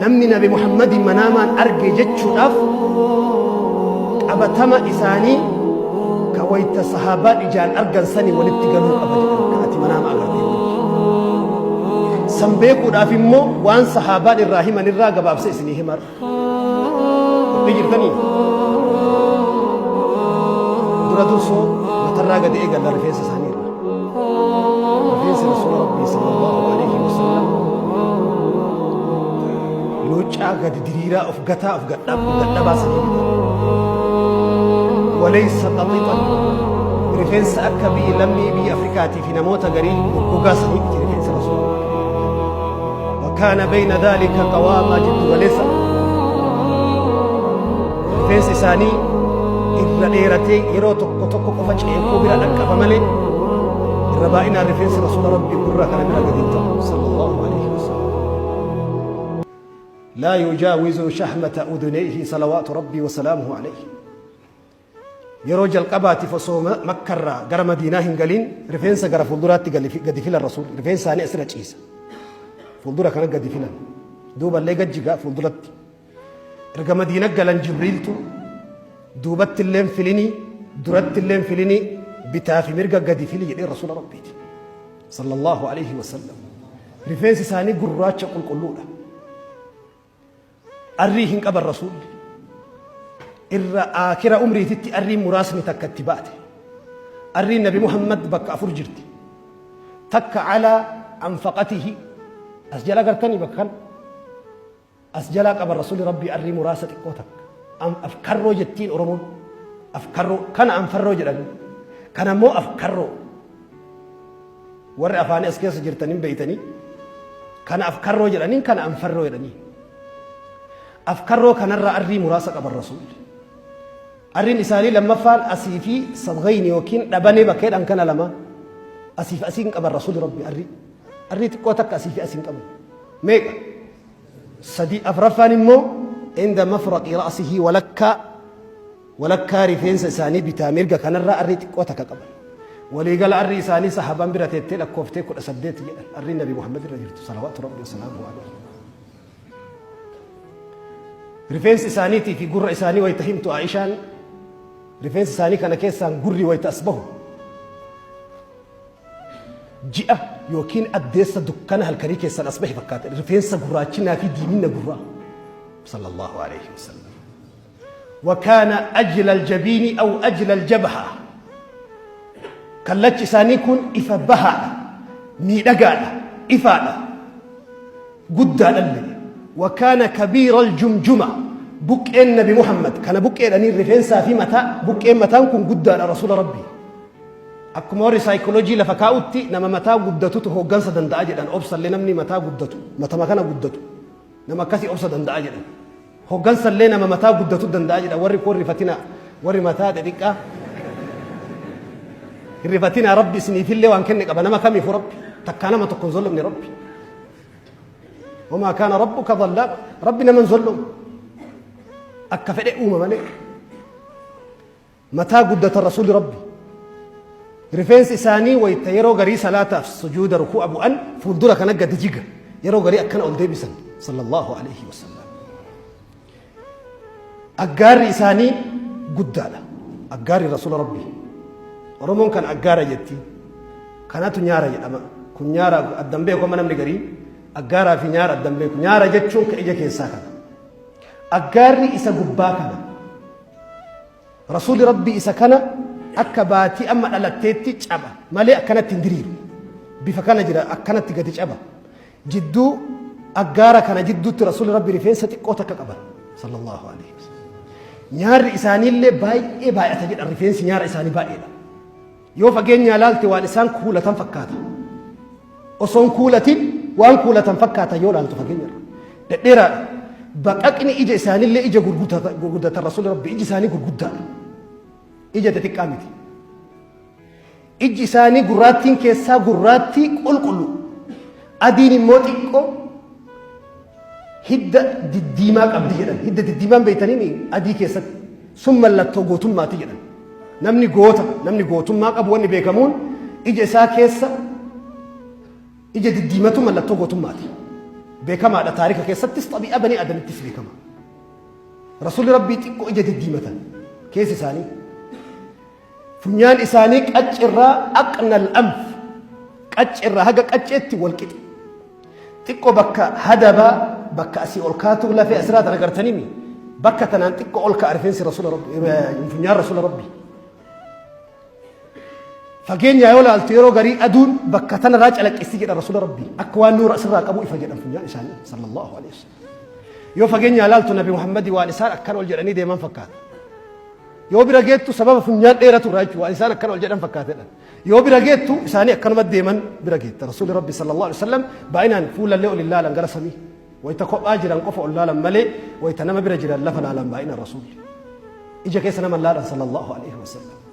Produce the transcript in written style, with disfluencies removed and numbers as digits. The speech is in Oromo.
Namni Nabi Muhammadin manaamaan arge jechuudhaaf qabatama isaanii ka wayta sahaabaan ijaan argan sani walitti galuu qaba jedhan ka ati manaama agartee wajji. San beekuudhaaf immoo waan sahaabaan irraa himan irraa gabaabsee isinii himar. Qophii jirtanii? Dura dursoo matarraa gadi eegalla rifeensa isaanii irraa. Rifeensi Rasuula Rabbii sallallahu alaihi wasallam luuccaa gadi diriiraa of gataa of gadhabaa sanii miti. Walaysa qaxixan rifeensa akka biyya lammii biyya Afrikaatii fi namoota garii goggogaa sanii miti rifeensa Rasuula Rabbii. Wakaana bayna dhaalika qawaamaa jiddu galeessa rifeensi isaanii irra dheeratee yeroo tokko tokko qofa ceekuu bira dhaqqaba malee irra baay'inaan rifeensi rasuula rabbii gurra kana bira gadi hin ta'u sallallahu alaihi wasallam. Laa yujaawizu shahmata udunayhi salawaatu rabbii wasalaamuhu alayhi. Yeroo jalqabaatiif osoo Makkarraa gara Madiinaa hin galiin rifeensa gara fuulduraatti gadi filan Rasuulli. Rifeensa isaanii asirra ciisa. Fuuldura kana gadi filan. Duuballee gad jiga fuulduratti. Erga Madiina galan Jibriiltu duubatti illeen filinii duratti illeen filinii bitaa fi mirga gadi fili jedhee Rasuula Rabbiiti. Sallallahu alaihi wasallam. Rifeensi isaanii gurraacha qulqulluudha. Arrii hin qaban Rasuulli. Irra aakira umriititti arriin muraasni takka itti baate. Arriin Nabi Muhammad bakka afur jirti. Takka alaa anfaqatihi as jala gartanii bakka kana. As jalaa qaban Rasuulli Rabbii arrii muraasa xiqqoo takka. Afkarroo jettiin Oromoon. Afkarroo kana anfarroo jedhanii. Kana immoo afkarroo. Warri afaanii as keessa jirtan hin beeytanii. Kana afkarroo jedhaniin kana anfarroo jedhanii. Afkarroo kanarraa arrii muraasa qaban Rasuulli. Arriin isaanii lammaffaan asii fi sadghayni yookiin dhabanee bakka jedhan kana lama asii fi asiin qaban Rasuulli Rabbi arrii. Arrii xiqqoo takka asii fi asiin qaban. Meeqa? Sadi. Afraffaan immoo inda mafraqi ra'sihi walakkaa Walakkaa rifeensa isaanii bitaa mirga kanarraa arrii xiqqoo takka qaban. Waliigala arrii isaanii sahaabaan bira teettee lakkooftee 18 jedhan. Arrii Nabi Muhammad irra jirtu salawaatu Rabbi wasalaamu alayhi. Rifeensi isaaniitii fi gurra isaanii wayita himtu Aishaan rifeensa isaanii kana keessaan gurri wayita as bahu ji'a yookiin addeessa dukkana halkanii keessaan as bahe fakkaata. Rifeensa gurraachinaa fi diiminna gurraa. Sallallahu alayhi wasallam. Wakaana ajla aljabiini aw ajla aljabha. Kallachi isaanii kun ifa bahaadha, miidhagaadha, ifaadha, guddaadhallee. Wakaana kabiira aljumjuma. Buqqeen Nabi Muhammad kana buqqeedhanii rifeensaa fi mataa buqqeen mataan kun guddaadha Rasuula Rabbii. Akkuma warri saayikooloojii lafa kaa'utti nama mataa guddatutu hooggansa danda'a jedhan obsallee namni mataa guddatu matama kana guddatu nama akkasii obsa danda'a jedhan. Hoggansa illee nama mataa guddatu danda'a jedha warri kun rifatinaa warri mataa xixiqqaa hin rifatinaa rabbi isiniifillee waan kenne qaba nama kamiifu rabbi takkaa nama tokko hin zollomne rabbi wamaa kaana rabbuka dhallaama rabbi nama hin zollomu akka fedhe uuma malee Mataa guddatan Rasuulli Rabbi. Rifeensi isaanii wayta yeroo garii salaataaf sujuuda rukuu'a bu'an fuuldura kana gadi jiga. Yeroo garii akkana ol deebisan. Sallallahu alayhi wa sallam. Aggaarri isaanii guddaadha. Aggaarri Rasuula Rabbi. Oromoon kan aggaara jetti. Kanatu nyaara jedhama. Kun nyaara addan beeku amma namni garii. Aggaaraa fi nyaara addan beeku. Nyaara jechuun ka ija keessaa kana. Aggaarri isa gubbaa kana. Rasuulli Rabbii isa kana akka baatii amma dhalatteetti caba malee akkanatti hin diriiru. Bifa kana jira akkanatti gadi caba. Jidduu aggaara kana jidduutti Rasuulli Rabbii rifeensa xiqqoo takka qaban. Sallallahu alaihi wasallam. Nyaarri isaaniillee baay'ee baay'ata jedhan rifeensi nyaara isaanii baay'eedha. Yoo fageenyaa laalte waan isaan kuulatan fakkaata. Osoo hin kuulatin waan kuulatan fakkaata yoo laaltu fageenyarra. Dhedheeraadha. Baqaqni ija isaaniillee ija gurguddatan Rasuulli Rabbi iji isaanii gurguddaadha. Ija xixiqqaa miti. Iji isaanii gurraattiin keessaa gurraattii qulqullu. Adiin immoo xiqqoo hidda diddiimaa qabdi jedhan. Hidda diddiimaan beektanii adii keessatti sun mallattoo gootummaati jedhan. Namni goota, namni gootummaa qabu wanni beekamuun ija isaa keessa ija diddiimatu mallattoo gootummaati. Beekamaadha taarika keessattis xabii'a banii Aadamittis beekama. Rasuulli Rabbii xiqqoo ija diddiimatan keessi isaanii. Funyaan isaanii qaccirraa aqnal anf qaccirraa haga qacceetti wal qixa. Xiqqoo bakka hadabaa bakka asii ol kaatu lafee asirraa tana gartanimi bakka tanaan xiqqoo ol ka'a rifeensi rasuula rabbi funyaan rasuula rabbii. Fageenyaa yoo laaltu yeroo garii aduun bakka tanarraa calaqqisti jedha rasuula rabbii akka waan nuura asirraa qabu ifa jedhan funyaan isaanii sallallahu alaihi wasallam. Yoo fageenyaa laaltu nabi Muhammadi waan isaan akkan ol jedhanii deeman fakkaata. Yoo bira geettu sababa funyaan dheeratu irraa jechuudha waan isaan akkan ol jedhan fakkaatedha. Yoo bira geettu isaanii akkanuma deeman bira geetta. Rasuulli Rabbi sallallahu alaihi wasallam baay'inaan fuulallee ol hin laalan gara samii. Wayita kophaa jiran qofa ol laalan malee wayita nama bira jiran lafa laalan baay'inaan rasuulli. Ija keessa nama laalan sallallahu alaihi wasallam.